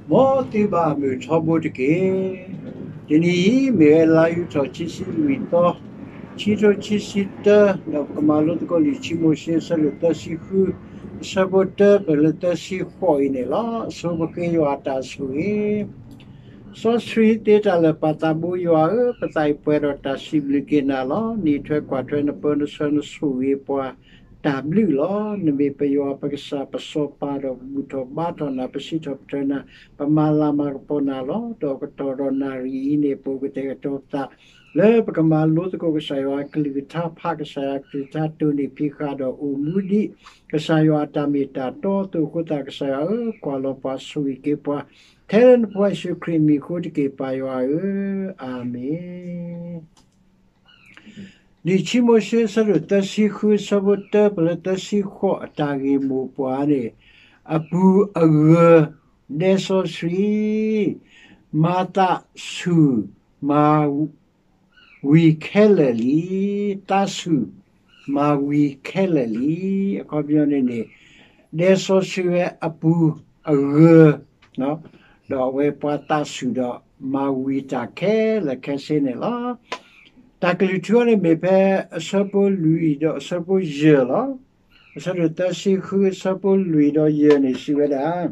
မ်သုဘၣ်မုာ်ထီဘိတက့ၢ်. တနံၤအံၤ မ့ၢ်ဝဲလါယူၤထီၣ်ခံဆံလွံၢ်သီ, ခံထိခံဆံတၢ, ဒီးပကမၤလိသကိးလံာ်ခံမိၤၡ့အဆၢဒိၣ်သၢဆံဃု, အဆၢဖိတၢ ပလၢသၢဆံဃိးအံၤန့ၣ်လီၤ. အဆိပဃ့ယွၤအတၢ်ဆိၣ်ဂ့ၤ စီဆှံသ့တၢ်လၢာ်ပာ်သးဘိယွၤဧၢ, ပသးအံၤပှဲၤဒီးတၢ်စံးဘျုးက့ၤနၤလီၤ. နအံးထွဲကွၢ်ထွဲနပၢနဆှၢနဆိၣ်ဂ့ၤပှၤတၢ်ဘျုးလီၤ. နမ့ၢ်ပယွၤပကစၢ် ပစီပၤဒီးပဘူၣ်ထီၣ်ဘါထီၣ်နၤ, ပစံးထီၣ်ပတြၢၤနၤ, ပမၤလၤမၤကပီၤနၤလီၤ. ဒီးကတီၢ်ဒီးနၣ်ရံၣ်အံၤန့ၣ် ပအိၣ်ကတဲာ်ကတီၤပသး လၢပကမၤလိသကိးကစၢ်ယွၤအကလုၢ်ကထါ, ဖးကစၢ်ယွၤအကလုၢ်ကထါ, တိၢ်နီၣ်ဖံးဃာ်ဒီးအိၣ်မူဒ်ကစၢ်ယွၤအတၢ်မ့ၢ်တၢ်တီအသိးအဃိသတး, ကစၢ်ယွၤဧၢ, ကွၢ်လီၤပှၤဆိၣ်ဂ့ၤက့ၤပှၤ, ထဲလၢနဖိယ့ၣ်ၡူးခရံာ်အမံၤအဃိတက့ၢ်, ပၢ်ယွၤဧၢ, အၤမ့ၣ်. လံာ်ခံမိၤၡ့အဆၢဒိၣ်သၢဆံဃု အဆၢဖိတၢ ပလၢသၢဆံဃိးအတၢ်ဂ့ၢ်မိၢ်ပှၢ်န့ၣ်, အပူၤအဂၢၤ, ဒဲစီဆှံ မၤသးဆူၣ်မၤဝံၤခဲလၢာ်လံ, သးဆူၣ်မၤဝံၤခဲလၢာ်လံ. အခီပညီန့ၣ်န့ၣ်, ဒဲစီဆှံဝဲအပူၤအဂၢၤ, ဒီးအဝဲပှၤသးဆူၣ်ဒီးမၤဝံၤတၢ်ခဲလၢာ်ခဲဆ့န့ၣ်လီၤ. တၢ်ကလုၢ်ထူန့ၣ်မ့ၢ်ဖဲအဆၢဖိလွံၢ်ဒီးအဆၢဖိယဲၢ်လီၤ. အဆၢဒိၣ်သၢဆံဃု အဆၢဖိလွံၢ်ဒီးယဲၢ်န့ၣ်စံးဝဲဒၣ်,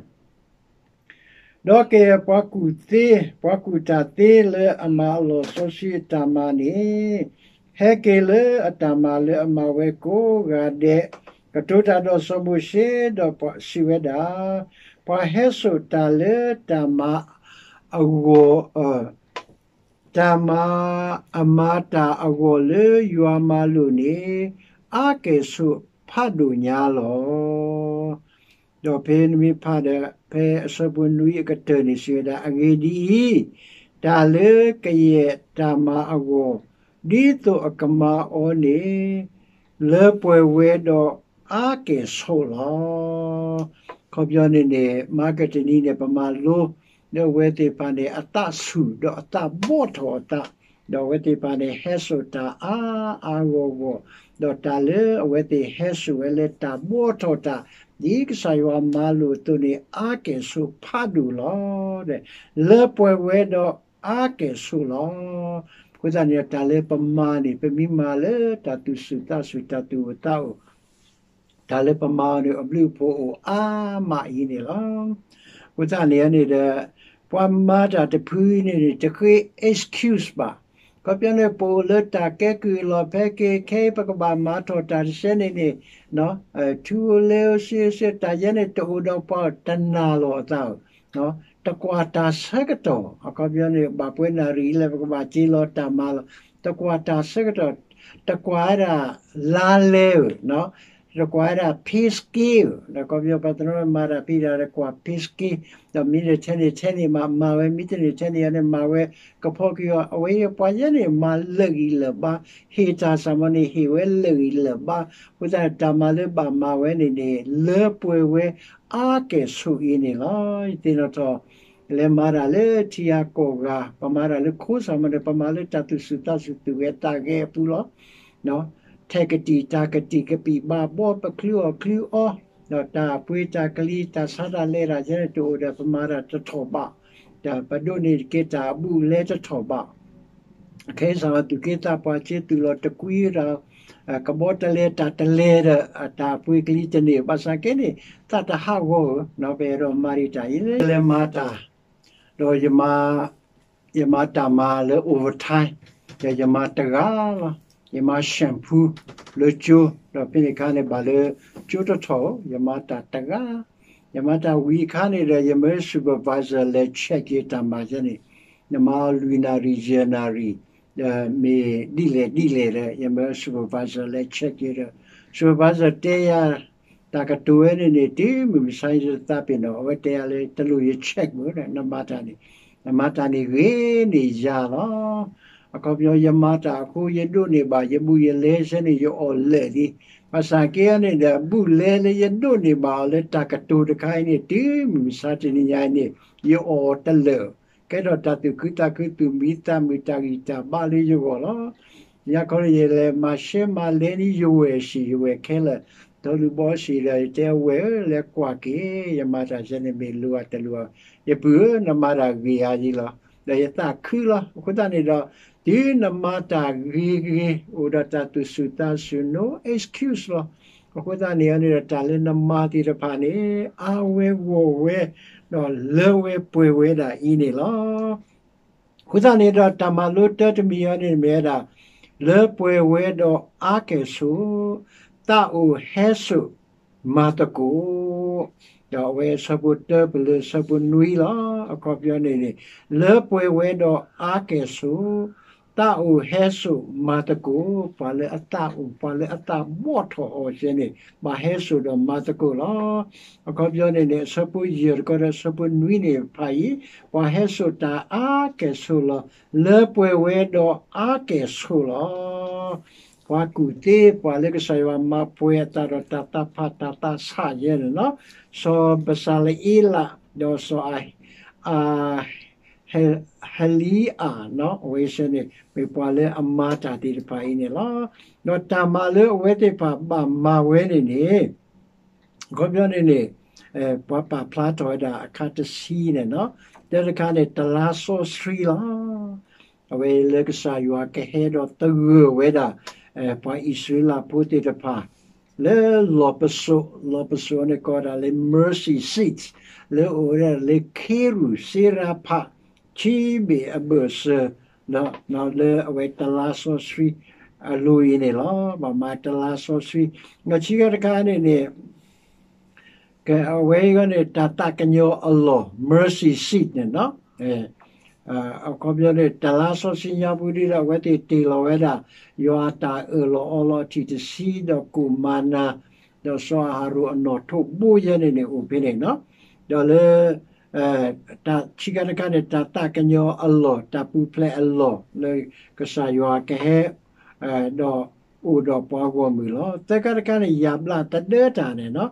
ဒီးကယဲၢ်ပှၤကူၣ်သ့, ပှၤကူၣ်တၢ်သ့လၢအမၤအလီၢ်စီဆှံအတၢ်မၤန့ၣ်, ဟဲက့ၤလၢအတၢ်မၤလၢအမၤဝဲကိးဂၤဒဲး, ကတိၤတၢ်ဒီးစီၤမိၤၡ့, ဒီးစံးဝဲဒၣ်, ပှၤဟဲစိာ်တၢ်လၢတၢ်မၤအဂီၢ်, တၢ်မၤအမၤတၢ်အဂီၢ်လၢယွၤမၤလိာ်န့ၣ်, အါကဲၣ်ဆိးဖးဒိၣ်ညါလီၤ. ဒီးဖဲနမ့ၢ်ဖးဒီး ဖဲအဆၢဖိနွံအကတၢၢ်န့ၣ်စံးဝဲဒၣ်, အဂ့ၢ်ဒ်အံၤ, တၢ်လၢကယဲၢ်တၢ်မၤအဂီၢ်, ဒ်သိးအကမၤအီၤန့ၣ်, လၢပှဲၤဝဲဒီးအါကဲၣ်ဆိးလီၤ. အခီပညီန့ၣ်န့ၣ် မၤကတနံၤန့ၣ် ပမၤလိလၢအဝဲသ့ၣ်တဖၣ်န့ၣ် အသးဆူၣ်ဒီးအသးဘီၣ်ထီၣ်အသး, ဒီးအဝဲသ့ၣ်တဖၣ်န့ၣ် ဟဲစိာ်တၢ်အါအါဂီၢ်ဂီၢ်, ဒီးတၢ်လၢအဝဲသ့ၣ်ဟဲစိာ်ဝဲလၢတၢ်ဘီၣ်ထီၣ်တၢ်, ဒ်ကစၢ်ယွၤမၤလိာ်အသိးန့ၣ် အါကဲၣ်ဆိးဖးဒိၣ်လီၤ. လၢပှဲၤဝဲဒီးအါကဲၣ်ဆိးလီၤ. အဃိသတးန့ၣ် တၢ်လၢပမၤန့ၣ် ပမ့ၢ်မၤလၢတၢ်သူၣ်ဆူၣ်သးဆူၣ် တၢ်သူၣ်အိၣ်သးအိၣ်, တၢ်လၢပမၤအီၤန့ၣ် အဘျုးအဖှိၣ်အိၣ်အါမးအံၤန့ၣ်လီၤ. အဃိသတးန့ၣ်န့ၣ်ဒီး ပှၤမၤတၢ်တဖုအံၤန့ၣ်န့ၣ် တဃ့ excuse ဘၣ်. အခီပညီန့ၣ် ပအိၣ်လၢတၢ်ကဲကုၢ်အလီၢ်ဖဲက့ၤခဲအံၤ ပကဘၣ်မၤထီၣ်တၢ်တဆဲန့ၣ်န့ၣ်, ထူဧိၤလဲၤဧိၤ စ့ဧိၤစ့ဧိၤ တၢ်ယဲန့ၣ် တအိၣ်ဒီးပှၤတနၢ်လီၤအသးဧိၤ, တကွၢ်တၢ်ဆၢကတီၢ်, အခီပညီန့ၣ် ဘၣ်ပှဲၤနၣ်ရံၣ်လၢပကဘၣ်က့ၤလီၤတၢ်မၤလီၤ. တကွၢ်တၢ်ဆၢကတီၢ်, တကွၢ်ဝဲဒၣ်လါလဲဧိၤ, တကွၢ်ဝဲဒၣ် pay scale ဧိၤ, အခီပညီ ပှၤတနီၤမၤတၢ်ဖံးတၢ်ဒီးကွၢ် pay scale, ဒီးမ့ၢ်ထဲန့ၣ်ထဲန့ၣ်မးမၤဝဲ, မ့ၢ်တန့ၢ်ထဲန့ၣ်န့ၣ်မၤဝဲ, ကဖီက့ၤအီၤ, အဝဲပှၤယဲန့ၣ်မၤလၢာ်ဂံၢ်လၢာ်ဘါ, ဟ့ၣ်တၢ်စၢ်မီၤန့ၣ် ဟ့ၣ်ဝဲလၢာ်ဂံၢ်လၢာ်ဘါ, အဃိသတး တၢ်မၤလၢဘၣ်မၤဝဲန့ၣ်န့ၣ် လၢပှဲၤဝဲအါကဲၣ်ဆိးအံၤန့ၣ်လီၤ. ယသ့ၣ်နီၣ်ထီၣ် လဲၤမၤတၢ်လၢထံဂၤကီၢ်ဂၤ, ပမၤတၢ်လၢခိစၢ်မီၤန့ၣ် ပမၤလၢတၢ်သူၣ်ဆူၣ်သးဆူၣ် သူၣ်ဂဲၤသးဂဲၤအပူၤလီၤ. ထဲကတံာ်တၢ်ကတံာ် ကပံာ်ဘါဘီ ပချုးအီၣ်ချုးအီ, ဒီးတၢ်ပှ့ၤတၢ်ကလံၤ တၢ်ဆါတၢ်လဲၤတၢ်ယဲန့ၣ်တအိၣ်ဒီး ပမၤတၢ်တထီၣ်ဘး, ဒီးပဒိးန့ၢ်က့ၤတၢ်အဘူးအလဲတထီၣ်ဘး ခဲစၢ်ဝဲသူၣ်က့သးပှၢ်စ့ သူၣ်လီၤတကွံဒီး ကဘီတလဲၤတၢ်တလဲၤဒီး တၢ်ပှ့ၤကလံၤတန့ၢ်, ဘၣ်ဆၣ်က့န့ၣ် သးတဟးဂီၤဧိၤ, ပအဲၣ်ဒိးမၤဒံးတၢ်အံၤ လဲၤမၤတၢ်, ဒီး ယမၤတၢ်မၤလၢ overtime, ဒီးယမၤတဂၤလီၤ. ယမၤ shampoo လၢကၠိ, ဒီးဖဲန့ၣ်အခါန့ၣ် ဘၣ်လၢကၠိတထီၣ်ဧိၤ, ယမၤတၢ်တဂၤ, ယမၤတၢ်ဝံၤအခါန့ၣ်ဒီး ယမၢ supervisor လဲၤ check ယတၢ်မၤယဲန့ၣ်, နမၤအီၤလွံၢ်နၣ်ရံၣ် ယဲၢ်နၣ်ရံၣ်, ဒီးမ့ၢ်ဒ်လဲၣ်ဒ်လဲၣ်ဒီး ယမၢ supervisor လဲၤ check ယဒီး supervisor တဲယၤ တၢ်ကတိၤဝဲန့ၣ်န့ၣ် တုၤမုၢ်မဆါယတသးပ့ၤနီၣ်, အဝဲတဲယၤလၢ တလိၣ်ယ check မ့ၢ်ဒီး နမၤတၢ်န့ၣ်, နမၤတၢ်န့ၣ်ဂ့ၤန့ၢ်ယၤလီၤ. အခီပညီ ယမၤတၢ်အဃိ ယဒိးန့ၢ်ဘၣ် ယဘူးယလဲဆဲန့ၣ် ယအီၣ်လၢာ်လံ. ဘၣ်ဆၣ်က့န့ၣ်ဒီး ဘူးလဲလၢယဒိးန့ၢ်ဘၣ်အီၤလၢတၢ်ကတိၤတခါအံၤန့ၣ် တုၤမုၢ်မဆါတနံၤညါအံၤန့ၣ် ယအီၣ်တလၢာ်, ကဲထီၣ်တၢ်သူၣ်ခုသးခု သူၣ်မံသးမုာ်တၢ်ဂံၢ်တၢ်ဘါလၢယဂီၢ်လီၤ. ညါခီန့ၣ် ယလဲၤမၤရှဲမၤလဲန့ၣ် ယဝဲၢ်ဆံးယဝဲၢ်ခဲလၢာ်, စီၤလူၢ်ဘီစံးဒီး ယတဲအဝဲၢ်ဧၢ, လဲၤကွၢ်က့ၤ, ယမၤတၢ်ယဲန့ၣ်မ့ၢ်လိၤဧါတလိၤဧါ, ယပုၢ်ဧၢ, နမၤတၢ်ဂ့ၤဧါယံလီၤ. ဒီးယသးခုလီၤ. အဃိသတးန့ၣ်ဒီး တုၤနမၤတၢ်ဂ့ၤဂ့ၤ အိၣ်ဒီးတၢ်သူၣ်ဆူၣ်သးဆူၣ် no excuse လီၤ. အဃိသတးန့ၣ်န့ၣ်ဒီး တၢ်လၢနမၤသ့ၣ်တဖၣ်န့ၣ် အါဝဲဂီၢ်ဝဲ ဒီးလၢဝဲပှဲၤဝဲဒၣ်အံၤန့ၣ်လီၤ. အဃိသတးန့ၣ်ဒီး တၢ်မၤလိတၢ်တမံၤအံၤန့ၣ်မ့ၢ်ဝဲဒၣ် လၢပှဲၤဝဲဒီးအါကဲၣ်ဆိး, သးအိၣ်ဟဲစိာ်မၤသကိး, ဒီးအဝဲအဆၢဖိတၢပလၢအဆၢဖိနွံလီၤ. အခီပညီန့ၣ်န့ၣ် လၢပှဲၤဝဲဒီးအါကဲၣ်ဆိး, သးအိၣ်ဟဲစိာ်မၤသကိး, ပှၤလၢအသးအိၣ် ပှၤလၢအသးဘီၣ်ထီၣ်အီၤစဲန့ၣ် ဘၣ်ဟဲစိာ်ဒီးမၤသကိးလီၤ. အခီပညီန့ၣ်န့ၣ် အဆၢဖိယဲၢ်တခီဒီးအဆၢဖိနွံန့ၣ်တဖၣ်အံၤ ပှၤဟဲစိာ်တၢ်အါကဲၣ်ဆိးလီၤ. လၢပှဲၤဝဲဒီးအါကဲၣ်ဆိးလီၤ. ပှၤကူၣ်သ့ ပှၤလၢကစၢ်ယွၤမၤပှဲၤအသးဒီးတၢ်သးဖးတၢ်သးဆးယဲန့ၣ်လီၤ. စီၤဘစၤလအ့လး ဒီးစီၤအ ဟလံအၤ အဝဲစဲန့ၣ် မ့ၢ်ပှၤလၢအမၤတၢ်သ့ၣ်တဖၣ်အံၤန့ၣ်လီၤ. ဒီးတၢ်မၤလၢအဝဲသ့ၣ်တဖၣ်ဘၣ်မၤဝဲန့ၣ်န့ၣ် အခီပညီန့ၣ်န့ၣ် ပှၤပာ်ဖျါထီၣ်ဝဲဒၣ်အခါတဆံန့ၣ်လီၤ. တၢတခါန့ၣ် တလါစီဆှံလီၤ. အဝဲလၢကစၢ်ယွၤကဟဲဒီးသဂၢၢ်ဝဲဒၣ် ပှၤအံၣ်စရ့လးဖိသ့ၣ်တဖၣ် လၢလီၢ်ပစိာ်, လီၢ်ပစိာ်န့ၣ်ကိးဒၣ်လၢ mercy seat လၢအအိၣ်ဝဲဒၣ်လၢခ့ရူၢ်စ့ရဖး ခံဘ့ၣ်အဘၢၣ်စၢၤ လၢအဝဲတလါစီဆှံအလိၤအံၤန့ၣ်လီၤ. ဘၣ်မၤတလါစီဆှံ, ဒီးခံခါတခါန့ၣ်န့ၣ် ကဲ အဝဲအံၤန့ၣ် တၢ်သးကညီၤအလီၢ် mercy seat န့ၣ်လီၤ. အခီပညီန့ၣ် တလါစီဆှံညါပူၤဒီး အဝဲသ့ၣ်တ့ၢ်လီၤဝဲဒၣ် ယွၤအတၢ်အၢၣ်လီၤအီလီၤအထံၣ်တဆံ ဒီးကိၣ်မၤနၤ ဒီးစီၤအၤဟရိၣ်အနီၣ်ထိးဘိယဲန့ၣ်န့ၣ် အိၣ်ဖဲန့ၣ်လီၤ. ဒီးလၢ တၢ်ခံခါတခါန့ၣ် တၢ်သးကညီၤအလီၢ် တၢ်ပူၤဖျဲးအလီၢ် လၢကစၢ်ယွၤကဟဲ ဒီးအိၣ်ဒီးပှၤဂီၢ်မုၢ်လီၤ. သၢခါတခါန့ၣ် ယၤဘျါသဒၢတၢ်န့ၣ်လီၤ.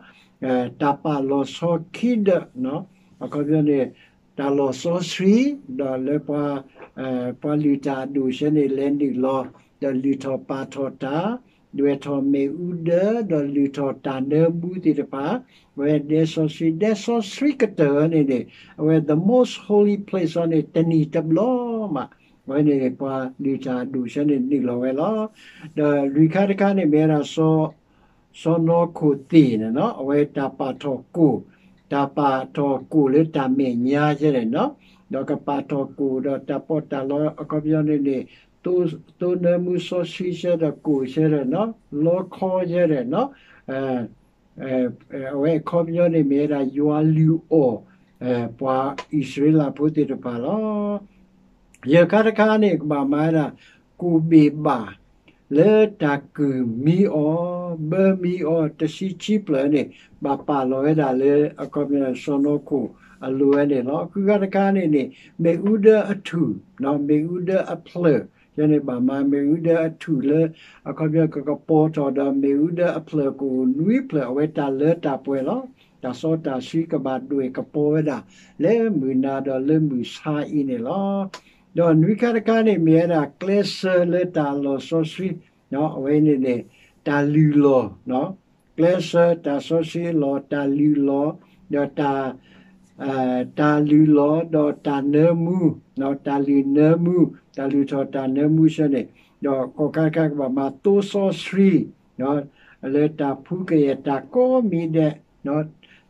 တၢ်ပာ်လီၤဆီခံဒၢး အခီပညီန့ၣ် တၢ်လီၢ်စီဆှံ ဒီးလၢပှၤ ပှၤလုၢ်တၢ်အဒိၣ်ဆၢန့ၣ် လဲၤနုာ်လီၤ ဒီးလုၢ်ထီၣ်ပာ်ထီၣ်တၢ် ဒွဲၣ်ထီၣ်မ့ၣ်အူဒၢ ဒီးလုၢ်ထီၣ်တၢ်နၢမူသ့ၣ်တဖၣ် အဝဲဒဲစီဆှံ ဒဲစီဆှံကတၢၢ်န့ၣ်န့ၣ် အဝဲ the most holy place အီၤန့ၣ် တနံၣ်တဘျီမး အဝဲန့ၣ် ပှၤလုၢ်တၢ်အဒိၣ်ဆၢန့ၣ် နုာ်လီၤဝဲလီၤ. ဒီးလွံၢ်ခါတခါန့ၣ် မ့ၢ်ဝဲဒၣ် စီၤနီၢ်ခိၣ်သ့ၣ်န့ၣ်လီၤ. အဝဲတၢ်ပာ်ထီၣ်ကိၣ်, တၢ်ပာ်ထီၣ်ကိၣ်လၢတၢ်မဲာ်ညါယဲန့ၣ်လီၤ. ဒီးကပာ်ထီၣ်ကိၣ်ဒီးတၢ်ပီးတၢ်လီ အခီပညီန့ၣ်န့ၣ် သိနၢမူစီဆှံယဲဒီးကိၣ်ယဲဒီး လီခီယဲဒီး အဝဲအခီပညီန့ၣ်မ့ၢ်ဝဲဒၣ် ယွၤလုၢ်အီၣ် ပှၤအံၣ်စရ့လးဖိသ့ၣ်တဖၣ်လီၤ. ယဲၢ်ခါတခါန့ၣ် ကဘၣ်မၤဝဲဒၣ် ကိၣ်ဘ့ၣ်ဘၣ် လၢတၢ်ကုၢ်မံအီၤ ဘၢမံအီၤ တဆံခံဖျၢၣ်န့ၣ် ဘၣ်ပာ်လီၤဝဲဒၣ်လၢ အခီပညီ စီၤနီၢ်ခိၣ်အလိၤဝဲန့ၣ်လီၤ. ဃုခါတခါန့ၣ်န့ၣ် မ့ၣ်အူဒၢအထူၣ် မ့ၣ်အူဒၢအဖျၢၣ် ယဲန့ၣ်ဘၣ်မၤမ့ၣ်အူဒၢအထူၣ်လၢ အခီပညီ ကကပီၤထီၣ်ဒီး မ့ၣ်အူဒၢအဖျၢၣ်ကအိၣ်နွံဖျၢၣ် အဝဲတၢ်လၢတၢ်ပှဲၤလီၤ. တၢ်စီတၢ်ဆှံကဘၣ်ဒွဲၣ်ကပီၤဝဲဒၣ် လၢမုၢ်နၤဒီးလၢမုၢ်ဆါအံၤန့ၣ်လီၤ. ဒီးနွံခါတခါန့ၣ် မ့ၢ်ဝဲဒၣ် ကျဲစၢလၢတၢ်လီၢ်စီဆှံ အဝဲန့ၣ်န့ၣ် တၢ်လုၢ်လီၢ် ကျဲစၢတၢ်စီဆှံအလီၢ် တၢ်လုၢ်လီၢ် ဒီးတၢ် တၢ်လုၢ်လီၢ် ဒီးတၢ်နၢမူ တၢ်လုၢ်နၢမူ တၢ်လုၢ်ထီၣ်တၢ်နၢမူဆၢန့ၣ် ဒီးကိးခါတခါကဘၣ်မၤသိစီဆှံ လၢတၢ်ဖှူကယဲၢ်တၢ်ကိးမံၤဒဲး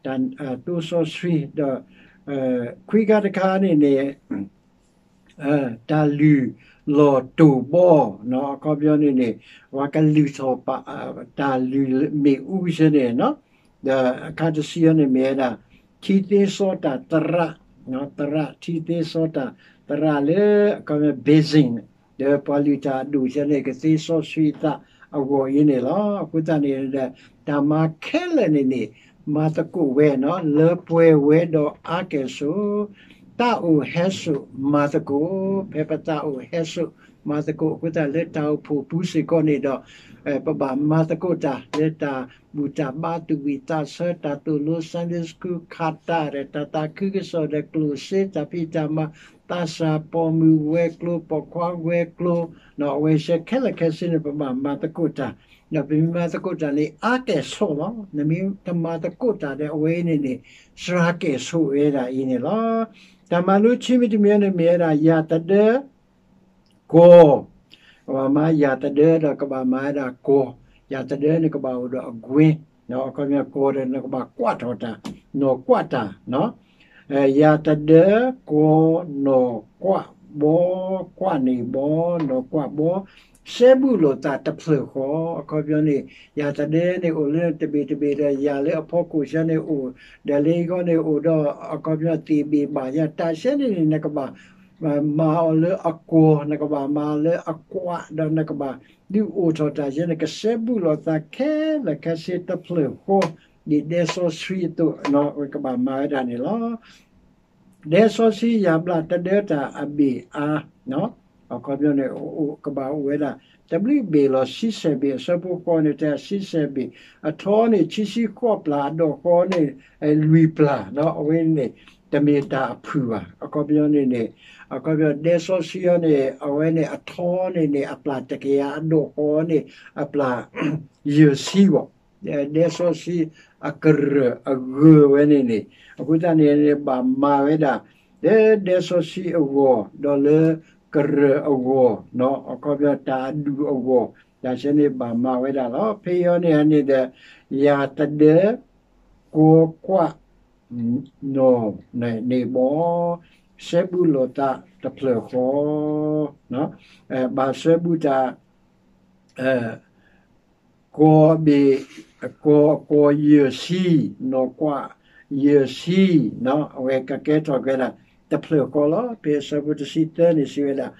တၢ်သိစီဆှံ ဒီး ခွံခါတခါန့ၣ်န့ၣ် တၢ်လုၢ်လီၢ်တိၢ်ဘီ အခီပညီန့ၣ်န့ၣ် ပှၤကလုၢ်ထီၣ်ပာ် တၢ်လုၢ်မ့ၣ်အူဆၢန့ၣ် ဒီးအခါတဆံအံၤန့ၣ်မ့ၢ်ဝဲဒၣ် ထံသ့စီတၢ်သရၣ် သရၣ် ထံသ့စီတၢ်သရၣ်လၢ အခီပညီ basin ဒီးပှၤလုၢ်တၢ်အဒိၣ်ဆၢန့ၣ် ကသ့စီဆှံသးအဂီၢ်အံၤန့ၣ်လီၤ. အဃိသတးန့ၣ်ဒီး တၢ်မၤခဲလၢာ်န့ၣ်န့ၣ် မၤသကိးဝဲ လၢပှဲၤဝဲဒီးအါကဲၣ်ဆိး သးအိၣ်ဟဲစိာ်မၤသကိး ဖဲပသးအိၣ်ဟဲစိာ်မၤသကိး အဃိသတးလၢတၢ်အိၣ်ဖှိၣ်ပူၤစ့ၢ်ကီးန့ၣ်ဒီး ပဘၣ်မၤသကိးတၢ်လၢတၢ်ဘူၣ်တၢ်ဘါသူၣ်ဝံၣ်သးဆၢ တၢ်သိၣ်လိ Sunday School ခးတၢ်ဒီး တၢ်သးခုကစီၣ်ဒီးကျိၣ်စ့ တၢ်ဖံးတၢ်မၤ သးစၢ်ပိာ်မုၣ်ဝဲၤကျိၤ ပိာ်ခွါဝဲၤကျိၤ အဝဲစဲခဲလၢာ်ခဲဆ့န့ၣ် ပဘၣ်မၤသကိးတၢ် ဒီးပမ့ၢ်မၤသကိးတၢ်န့ၣ် အါကဲၣ်ဆိးလီၤ. နမ့ၢ်တမၤသကိးတၢ်ဒီးအဝဲအံၤန့ၣ်န့ၣ် စှၤကဲၣ်ဆိးဝဲဒၣ်အံၤန့ၣ်လီၤ. တၢ်မၤလိခံမံၤတမံၤန့ၣ်မ့ၢ်ဝဲဒၣ် ယၤသဒၢ ကီၤ, ကဘၣ်မၤယၤသဒၢဒီးကဘၣ်မၤဝဲဒၣ်ကီၤ, ယၤသဒၢန့ၣ်ကဘၣ်အိၣ်ဒီးအကွ့, အခီပညီကီၤဒီးနကဘၣ်ကွၢ်ထီၣ်တၢ်, နီၢ်ကွၢ်တၢ်, ယၤသဒၢ ကီၤ နီၢ်ကွၢ်ဘီ, ကွၢ်န့ၢ်ဘီ, နီၢ်ကွၢ်ဘီ, စဲဘူးလိာ်သးတဖျၢၣ်ဃီ, အခီပညီန့ၣ် ယၤသဒၢန့ၣ်အိၣ်လၢတဘ့ၣ်တဘ့ၣ်ဒီး ယၤလၢအဖီခိၣ်ဆၢန့ၣ်အိၣ်, ဒီးလၢအဂီၢ်န့ၣ်အိၣ်ဒီး အခီပညီသ့ၣ်ဘ့ၣ်ဘၣ်ယၤ တၢ်ဆဲန့ၣ်န့ၣ် နကဘၣ် မၤအီၤလၢအကီၤ, နကဘၣ်မၤအီၤလၢအကွၢ်, ဒီးနကဘၣ်ဒုးအိၣ်ထီၣ်တၢ်ယဲန့ၣ် ကစဲဘူးလိာ်သးခဲလၢာ်ခဲဆ့တဖျၢၣ်ဃီ, ဒ်ဒဲစီဆှံအသိး ဝဲကဘၣ်မၤဝဲဒၣ်န့ၣ်လီၤ. ဒဲစီဆှံယၤဘျၣ်တဒၢတၢ်အဘ့ၣ်အါ, အခီပညီန့ၣ် ကဘၣ်အိၣ်ဝဲဒၣ် တဘျုးဘ့ၣ်လီၤ ဆံဆဲၣ်ဘ့ၣ် အဆၢဖိဃိးန့ၣ် တၢ်ဆံဆဲၣ်ဘ့ၣ်, အထီန့ၣ် ခံဆံဃိးပျၢ် အဒိၣ်ဃီန့ၣ် လွံၢ်ပျၢ်, အဝဲန့ၣ် တမ့ၢ်တၢ်အဖုၣ်ဘၣ်. အခီပညီန့ၣ်န့ၣ် အခီပညီဒဲစီဆှံအီၤန့ၣ် အဝဲန့ၣ်အထီန့ၣ်န့ၣ် အပျၢ်တကယၤ အဒိၣ်ဃီန့ၣ် အပျၢ် ယဲၢ်ဆံဘၣ်. ဒဲစီဆှံအကရၢၢ်အဂၢၢ်ဝဲန့ၣ်န့ၣ် အဃိသတးန့ၣ်န့ၣ် ဘၣ်မၤဝဲဒၣ် လၢဒဲစီဆှံအဂီၢ် ဒီးလၢကရၢၢ်အဂီၢ်, အခီပညီတၢ်အဒူၣ်အဂီၢ်, တၢ်ဆဲန့ၣ်ဘၣ်မၤဝဲဒၣ်လီၤ. ဖဲအံၤန့ၣ်န့ၣ်ဒီး ယၤသဒၢ ကီၤကွၢ် နီၢ်န့ၢ်ဘီ စဲဘူးလိာ်သးတဖျၢၣ်ဃီ, ဘၣ်စဲဘူးတၢ် ကီၤဘ့ၣ်, ကီၤ, ကီၤယဲၢ်ဆံ, နီၢ်ကွၢ်ယဲၢ်ဆံ, အဝဲကကဲထီၣ်က့ၤဒၣ်တဖျၢၣ်ဃီလီၤ. ဖဲအဆၢဖိတဆံသၢန့ၣ်စံးဝဲဒၣ်,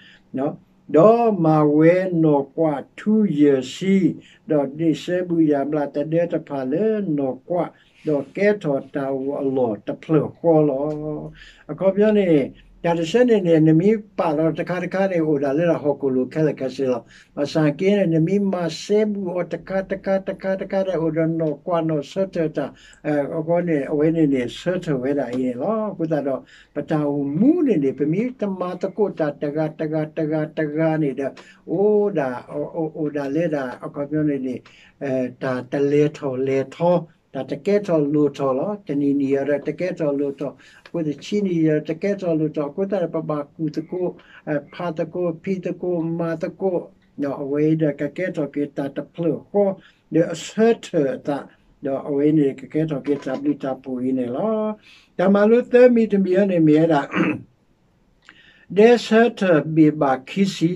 ဒီးမၤဝဲနီၢ်ကွၢ်ထူယဲၢ်ဆံ, ဒီးဒ့ၣ်စဲဘူးယၤဘျၣ်တဒၢတဖၣ်လၢနီၢ်ကွၢ်, ဒီးကဲထီၣ်တၢ်အိၣ်အလီၢ်တဖျၢၣ်ဃီလီၤ. အခီပညီန့ၣ် တၢ်တဆဲန့ၣ်န့ၣ် နမ့ၢ်ပာ်လီၤတခါတခါန့ၣ် အိၣ်ဒၣ်လၢဟီၣ်ခိၣ်လိၤခဲလၢာ်ခဲဆ့လီၤ. ဘၣ်ဆၣ်က့န့ၣ် နမ့ၢ်မၤစဲဘူးအီၤတခါတခါတခါတခါဒီး အိၣ်ဒီးနီၢ်ကွၢ်နီၢ်ဆၢထၢၣ်တၢ် အဃိန့ၣ် အဝဲန့ၣ်န့ၣ် ဆၢထၢၣ်ဝဲဒၣ်အံၤန့ၣ်လီၤ. အဃိသတးဒီး ပတၢ်အိၣ်မူန့ၣ်န့ၣ် ပမ့ၢ်တမၤသကိးတၢ်တဂၤတဂၤတဂၤတဂၤန့ၣ်ဒီး အိၣ်ဒၣ် အိၣ်ဒၣ်လၢဒၣ် အခီပညီန့ၣ်န့ၣ် တၢ်တလဲၤထီၣ်လဲၤထီ, တၢ်တကဲထီၣ်လိၣ်ထီၣ်လီၤ. တနံၤနံၤအံၤဒီးတကဲထီၣ်လိၣ်ထီၣ်, အဃိသတးဆံနံၤအံၤဒီးတကဲထီၣ်လိၣ်ထီၣ်, အဃိသတးဒီးပဘၣ်ကူၣ်သကိး ဖးသကိး ဖံးသကိး မၤသကိး, အဝဲအံၤဒီးကကဲထီၣ်က့ၤတၢ်တဖျၢၣ်ဃီ, ဒီးအဆၢထၢၣ်အသး, ဒီးအဝဲအံၤန့ၣ်ကကဲထီၣ်က့ၤတၢ်ဘျုးတၢ်ဖှိၣ်အံၤန့ၣ်လီၤ. တၢ်မၤလိသၢမံၤတမံၤအံၤန့ၣ်မ့ၢ်ဝဲဒၣ် ဒဲဆၢထၢၣ်ဘ့ၣ်ဘၣ်ခံဆံ,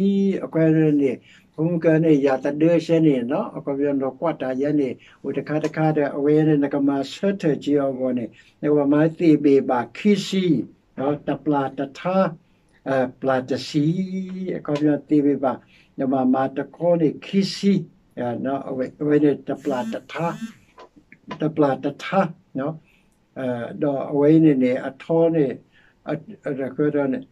အဃိန့ၣ် ပမ့ၢ်ကန့ၣ် ယၤသဒၢဆဲန့ၣ် အခီပညီနီၢ်ကွၢ်တၢ်ယဲန့ၣ် အိၣ်တခါတခါဒီး အဝဲန့ၣ် နကမၤဆၢထၢၣ်က့ၤအဂီၢ်န့ၣ် နကဘၣ်မၤသ့ၣ်ဘ့ၣ်ဘၣ်ခံဆံ, တပျၢ်တထါ, ပျၢ်တဆံ, အခီပညီသ့ၣ်ဘ့ၣ်ဘၣ်, နဘၣ်မၤတခီန့ၣ်ခံဆံ, အဝဲန့ၣ် တပျၢ်တထါ, တပျၢ်တထါ ဒီးအဝဲအံၤန့ၣ်န့ၣ် အထီန့ၣ် အဃၢဒီးန့ၣ်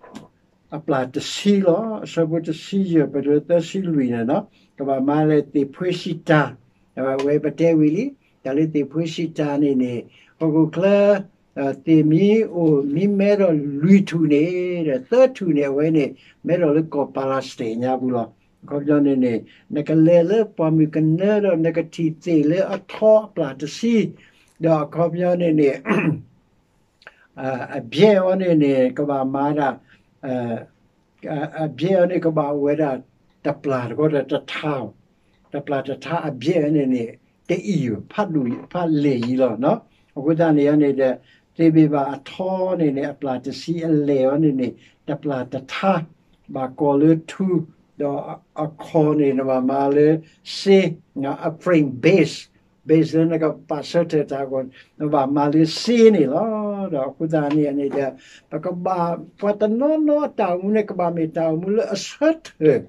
အပျၢ်တဆံလီၤ. အဆၢဖိတဆံယဲၢ် ပတုၤလၢသၢဆံလွံၢ်န့ၣ်လီၤ. ကဘၣ်မၤလၢသ့ၣ်ဖှ့စံးတၢ်, အဝဲပတဲဝံၤလံ, တၢ်လၢသ့ၣ်ဖှ့စံးတၢ်န့ၣ်န့ၣ် ဟီၣ်ခိၣ်ချၢ သ့ၣ်မ့ၢ်အိၣ်မ့ၢ်မဲဒီးလွံၢ်ထူၣ်န့ၣ်ဒီး သၢထူၣ်န့ၣ် အဝဲန့ၣ် မဲထီၣ်လၢကီၢ်ပၤလၤစတ့ၣ်ညါပူၤလီၤ. အခီပညီန့ၣ်န့ၣ် နကလဲၤလၢပှၢ်မုၢ်ကနၢဒီး နကထံၣ်သ့ၣ်လၢအထီအပျၢ်တဆံ, ဒီးအခီပညီန့ၣ်န့ၣ် အဘျဲၣ်အီၤန့ၣ်န့ၣ် ကဘၣ်မၤဒၣ် အဘျဲၣ်အီၤန့ၣ် ကဘၣ်အိၣ်ဝဲဒၣ် တပျၢ်တခီဒီးတထါ, တပျၢ်တထါအဘျဲၣ်အီၤန့ၣ်န့ၣ် တအံၣ်ဖးဒိၣ်ဖးလဲၢ်အံၤလီၤ. အဃိသတးန့ၣ်န့ၣ်ဒီး သ့ၣ်ဘ့ၣ်ဘၣ်အထီန့ၣ်န့ၣ် အပျၢ်တဆံအလဲၢ်အီၤန့ၣ်န့ၣ် တပျၢ်တထါ, ဘၣ်ကိးလၢထူ, ဒီးအခီၣ်န့ၣ် နဘၣ်မၤလၢစ့, အ frame base, base လၢနကပာ်ဆၢထၢၣ်တၢ်အဂီၢ် နဘၣ်မၤလၢစ့န့ၣ်လီၤ. ဒီးအဃိသတးန့ၣ်န့ၣ်ဒီး ပကဘၣ် ပှၤတနီၤနီၤအတၢ်အိၣ်မူန့ၣ် ကဘၣ်မ့ၢ်တၢ်အိၣ်မူလၢအဆၢထၢၣ်,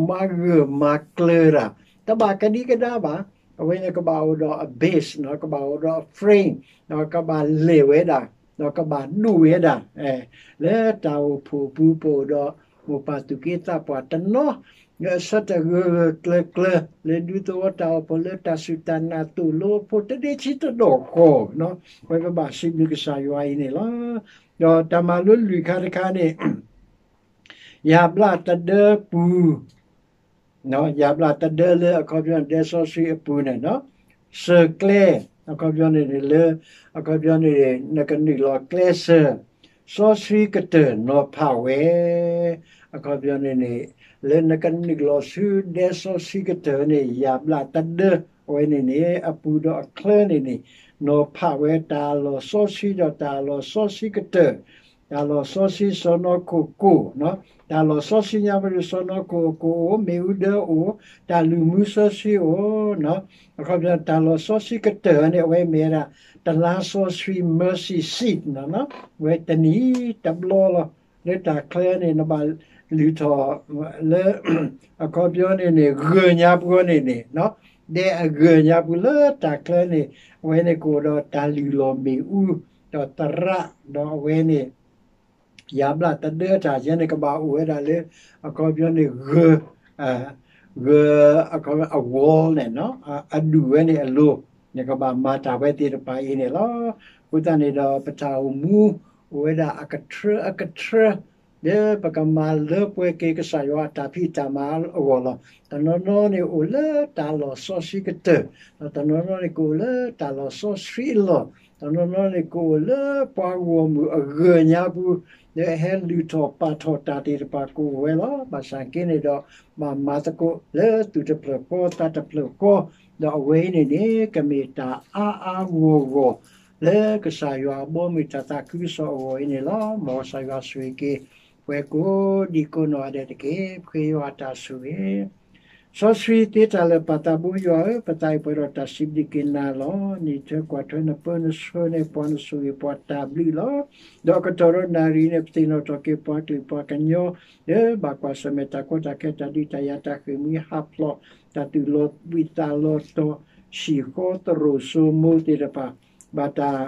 မၤဂၢၢ်မၤကျၢၤတၢ်, တဘၣ်ကဒံကဒါဘၣ်. အဝဲန့ၣ်ကဘၣ်အိၣ်ဒီးအ base, ကဘၣ်အိၣ်ဒီးအ frame, ကဘၣ်လဲၤဝဲဒၣ်, ကဘၣ်ဒိၣ်ဝဲဒၣ်, လၢတၢ်အိၣ်ဖှိၣ်အပူၤ ပအိၣ်ဒီးမိၢ်ပၢ်သူၣ်က့သးပှၢ်တနီၤ လၢအဆၢထၢၣ်ဂၢၢ်ဂၢၢ်ကျၢၤကျၢၤ လၢဒူသဝီတၢ်အိၣ်ဖှိၣ် လၢတၢ်စူၢ်တၢ်နာ်သိၣ်လိဖိ တဒ့ဆံးတဒီၣ်ဃီ, ဝဲပဘၣ်စံးဘျုးကစၢ်ယွၤအံၤန့ၣ်လီၤ. ဒီးတၢ်မၤလိလွံၢ်ခါတခါန့ၣ် ယၤဘျၣ်တဒၢပူၤ ယၤဘျးတဒၢလၢအခီပညီန့ၣ် ဒဲစီဆှံအပူၤန့ၣ်, စၢၤကျဲ, အခီပညီန့ၣ်န့ၣ်လၢ အခီပညီန့ၣ်န့ၣ် နကနုာ်လီၤကျဲစၢၤ, စီဆှံကတၢၢ်နီၤဖးဝဲ, အခီပညီန့ၣ်န့ၣ် လၢနကနုာ်လီၤဆူဒဲစီဆှံကတၢၢ်န့ၣ် ယၤဘျးတဒၢ အဝဲန့ၣ်န့ၣ် အပူၤဒီးအချၢန့ၣ်န့ၣ် နီၤဖးဝဲတၢ်လီၢ်စီဆှံဒီးတၢ်လီၢ်စီဆှံကတၢၢ်, တၢ်လီၢ်စီဆှံစီၢ်နီၤခိၣ်ကိၣ်, တၢ်လီၢ်စီဆှံညါပူၤဒီးစီၢ်နီၤခိၣ်အကိၣ်အိၣ်, မ့ၣ်အူဒၢအိၣ်, တၢ်လုၢ်မူစီဆှံအိၣ်, အခီပညီ တၢ်လီၢ်စီဆှံကတၢၢ်န့ၣ် အဝဲမ့ၢ်ဝဲဒၣ် တလါစီဆှံ mercy seat န့ၣ်, အဝဲတနံၤတဘျီလီၤ. လၢတၢ်ချၢန့ၣ် နဘၣ်လုၢ်ထီၣ်လၢ အခီပညီန့ၣ်န့ၣ် ဂၢၢ်ညါပူၤန့ၣ်န့ၣ်, ဒဲအဂၢၢ်ညါပူၤလၢတၢ်ချၢန့ၣ် အဝဲန့ၣ်ကအိၣ်ဒီးတၢ်လုၢ်လီၢ်မ့ၣ်အူ ဒီးသရၣ်, ဒီးအဝဲန့ၣ် ယၤဘျးတဒၢတၢ်ယဲန့ၣ် ကဘၣ်အိၣ်ဝဲဒၣ်လၢ အခီပညီန့ၣ် ဂၢၢ်, ဂၢၢ် အခီပညီ အ wall န့ၣ်, အဒူၣ်ဝဲန့ၣ်အလိၤန့ၣ် ကဘၣ်မၤတၢ်ဝဲသ့ၣ်တဖၣ်အံၤန့ၣ်လီၤ. အဃိသတးန့ၣ်ဒီး ပတၢ်အိၣ်မူ အိၣ်ဝဲဒၣ်အကထြၢအကထြၢ လၢပကမၤလၢပှဲၤက့ၤကစၢ်ယွၤအတၢ်ဖံးတၢ်မၤအဂီၢ်လီၤ. တနီၤနီၤန့ၣ်အိၣ်လၢတၢ်လီၢ်စီဆှံကတၢၢ်, ဒီးတနီၤနီၤန့ၣ်ကအိၣ်လၢတၢ်လီၢ်စီဆှံအလီၢ်, တနီၤနီၤန့ၣ်ကအိၣ်လၢပှၤဂီၢ်မုၢ်အဂၢၢ်ညါပူၤ, လၢအဟဲလုၢ်ထီၣ်ပာ်ထီၣ်တၢ်သ့ၣ်တဖၣ်ကအိၣ်ဝဲလီၤ. ဘၣ်ဆၣ်က့န့ၣ်ဒီး ဘၣ်မၤသကိးလၢသူၣ်တဖျၢၣ်ဃီသးတဖျၢၣ်ဃီ, ဒီးအဝဲအံၤန့ၣ်န့ၣ် ကမ့ၢ်တၢ်အါအါဂီၢ်ဂီၢ် လၢကစၢ်ယွၤအဘီအမုၢ်တၢ်သးခုကစီၣ်အဂီၢ်အံၤန့ၣ်လီၤ. မ်ကစၢ်ယွၤဆိၣ်ဂ့ၤက့ၤ ပှၤကိးဒံကိးနီၢ်ဂၤဒဲးတက့ၢ်. ပဃ့ယွၤအတၢ်ဆိၣ်ဂ့ၤ စီဆှံသ့တၢ်လၢာ်ပၢ်သးဘိယွၤဧၢ, ပသးအံၤပှဲၤဒီးတၢ်စံးဘျုးက့ၤနၤလီၤ. နအံးထွဲကွၢ်ထွဲ နပၢနဆှၢန့ၢ်ပှၤ, နဆိၣ်ဂ့ၤပှၤတၢ်ဘျုးလီၤ. ဒီးအကတီၢ်ဒီးနၣ်ရံၣ်န့ၣ် ပသ့ၣ်နီၣ်ထီၣ်က့ၤပှၤကလုာ်ပှၤကညီ လၢဘၣ်ကွၢ်ဆၢၣ်မဲာ်တၢ်ကီတၢ်ခဲ တၢ်ဒုးတၢ်ယၤတၢ်ဃ့ၢ်မှံဟးဖျိး တၢ်သူၣ်လီၤဘှံးသးလီၤတီၤ ဟံၣ်ဃီသရိာ်စိမိၤသ့ၣ်တဖၣ် ဘၣ်တၢ်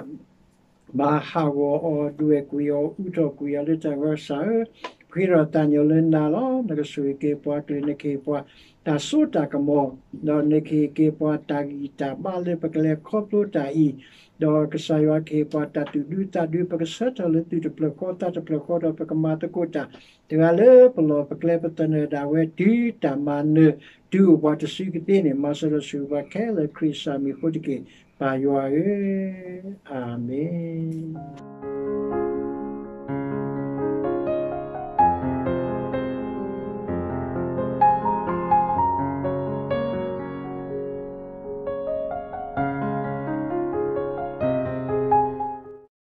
ဘၣ်ဟးဂီၤအီၤ ဒွဲၣ်ကွံာ်အီၤ အူထီၣ်ကွံာ်အီၤလၢတၢ်ဂီၤစၢ်ဧၢ, ပဃ့ထီၣ်သးညီလၢနၤလီၤ. နကဆိၣ်ဂ့ၤက့ၤပှၤကလုာ်, နကဟ့ၣ်ပှၤတၢ်စိတၢ်ကမီၤ, ဒီးနကဟ့ၣ်က့ၤပှၤတၢ်ဂံၢ်တၢ်ဘါလၢပကလဲၤခီဖျိတၢ်အံၤ, ဒီးကစၢ်ယွၤကဟ့ၣ်ပှၤတၢ်သူၣ်ဒူသးဒူ ပကဆၢထၢၣ်လၢသူၣ်တဖျၢၣ်ဃီသးတဖျၢၣ်ဃီ ဒီးပကမၤသကိးတၢ် တဂၤလၢပလီၢ်ပကျဲ ပသနၢၣ်ဒၣ်ဝဲတုၤတၢ်မၤနၢၤ တုၤအိၣ်ပှၤတစုကသ့န့ၣ် မၤစၢၤဒီးဆိၣ်ဂ့ၤပှၤခဲလၢာ် ခရံာ်စၢ်မံၤအဃိတက့ၢ်, ပၢ်ယွၤဧၢ, အၤမ့ၣ်.